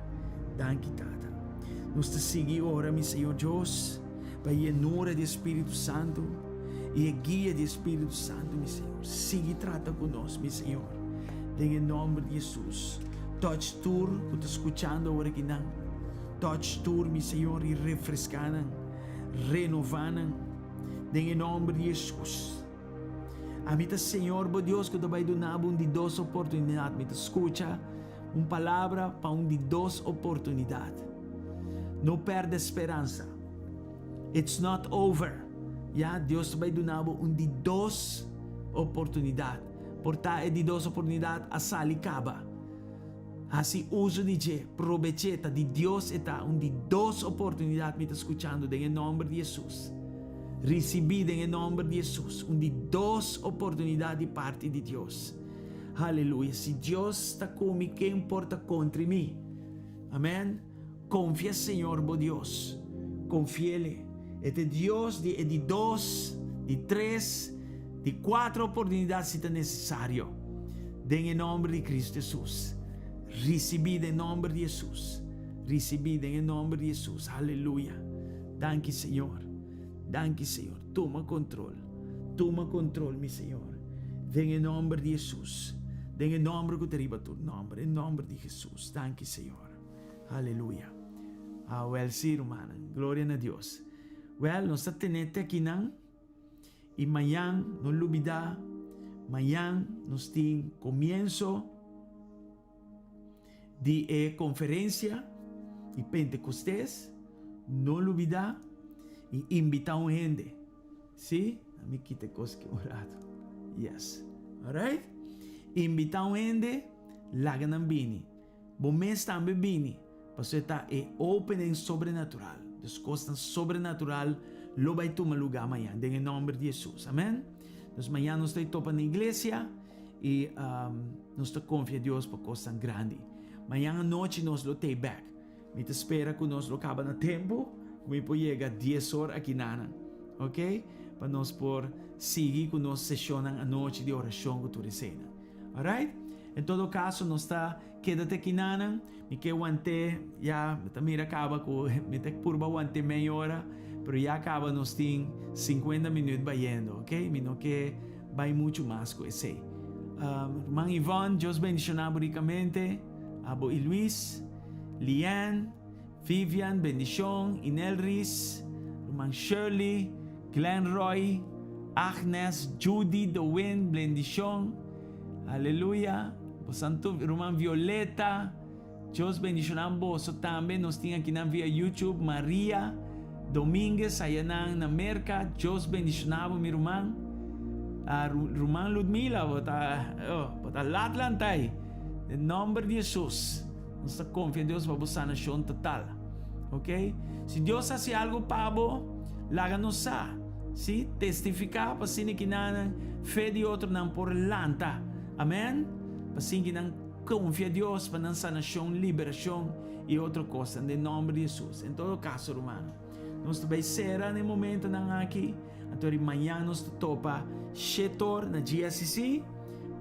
[SPEAKER 1] Danki, Tata. Nos ta sigui ora, mi Señor Dios. Pa e yenura di e Spiritu Santu i e guia di e Spiritu Santu, mi Señor. Sigui trata ku nos, mi Señor. Den e nòmber di Hesus. Touch tur ku ta skuchando awor aki nan. Touch tur, mi Señor, i refreská nan. Renová nan. Den e nòmber di Hesus. Ami ta Señor bo Dios ku ta bai duna bo un di dos oportunidat. Mi ta skucha un palabra pa un di dos oportunidat. No perde speransa. It's not over. Ya, Dios ta bai duna bo un di dos oportunidat. Por ta e di dos oportunidat a sali kaba. Hasi uso di dje, probech'é, ta di Dios e ta. Un di dos oportunidat mi ta skuchando den e nòmber di Hesus. Risibí den e nòmber di Hesus un di dos oportunidat di parti di Dios. Haleluya! Si Dios ta ku mi, ken por ta kontri mi? Amèn! Konfia Señor bo Dios. Konfi'El. E ta e Dios di e di dos, di tres, di kuater oportunidat si ta nesesario. Den e nòmber di Kristu Hesus. Risibí den nòmber di Hesus. Risibí den e nòmber di Hesus. Aleluya. Danki Señor. Danki Señor. Tuma kontrol. Tuma kontrol mi Señor. Den e nòmber di Hesus. Den e nòmber ku ta riba tur nòmber. E nòmber di Hesus. Danki Señor. Aleluya. Ah, wèl sí, rumannan. Gloria na Dios. Wèl, nos ta tene te akinan. I mañan, no lubidá, mañan nos tin komienso di e konferensia di Pentekostes. No lubidá i invitá un hende. Sí? Mi kita e kos aki un rato. Yes. Alright? Invitá un hende, laga nan bini. Bo mes tambe bini, pasobra e ta e opening sobrenatural. Dus kosnan sobrenatural lo bai tuma lugá mañan, den e nòmber di Hesus. Amèn. Dus mañan nos ta topa na iglesia i nos ta konfia Dios pa kosnan grandi. Mañan anochi nos lo tei bèk. Mi ta spera ku nos lo kaba na tempu, ku mi por yega dies or aki nanan. Ok? Pa nos por sigui ku nos seshonnan anochi di orashon ku tur eseinan. Alright? En todo kaso nos ta keda te kinanan. Mi ke want'é, ya mi ta mira kaba ku mi ta purba want'é mei ora, pero ya kaba nos tin sinkuenta minüt bayendo, ok? Mi no ke bai muchu mas ku esei. Ruman Yvonne, Dios bendishoná bo rikamente, abo i Luis, Lianne, Vivian, bendishon, Inelris, ruman Shirley, Glenn Roy, Agnes, Judy, Dowin, blendishon, aleluya, bosan tur, ruman Violeta, Dios bendishoná boso tambe, nos tin akinan via YouTube, Maria Dominguez, ayanan na Merka, Dios bendishoná bo mi ruman, ruman Ludmila, bo ta, oh, bo ta lat lant'ai, den nomber di Jesus. Nos ta konfia Dios pa bo sanashon total. Ok? Si Dios hasi algu pa bo, laga nos sa. Si, testifiká pa asina ki nan fe di otronan por lanta. Amèn? Pa asina ki nan konfia Dios pa nan sanashon, liberashon i otro kosnan den nòmber di Hesus. En todo kaso, rumannan, nos ta bai sera na e momentonan aki. Anto di mañan nos ta topa shetor na GSCC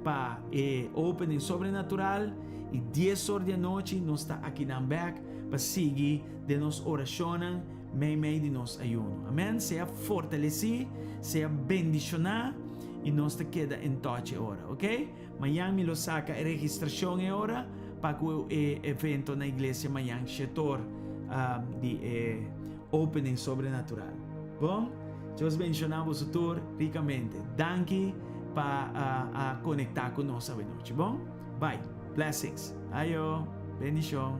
[SPEAKER 1] pa e opening sobrenatural y dies or di anochi nos ta akinan bek pa sigui den nos oracionnan mei mei di nos ayuno. Amen. Sea fortaleci, sea bendiciona y nos ta keda en touch e ora, ok? Mañan mi lo saca e registracion e ora pa cu e evento na iglesia mañan shetor di e opening sobrenatural. Bon, Dios bendiciona boso tur ricamente. Danki pa a conecta cu nos awenochi. Bon, bye. Blessings. Ayo. Bendicion.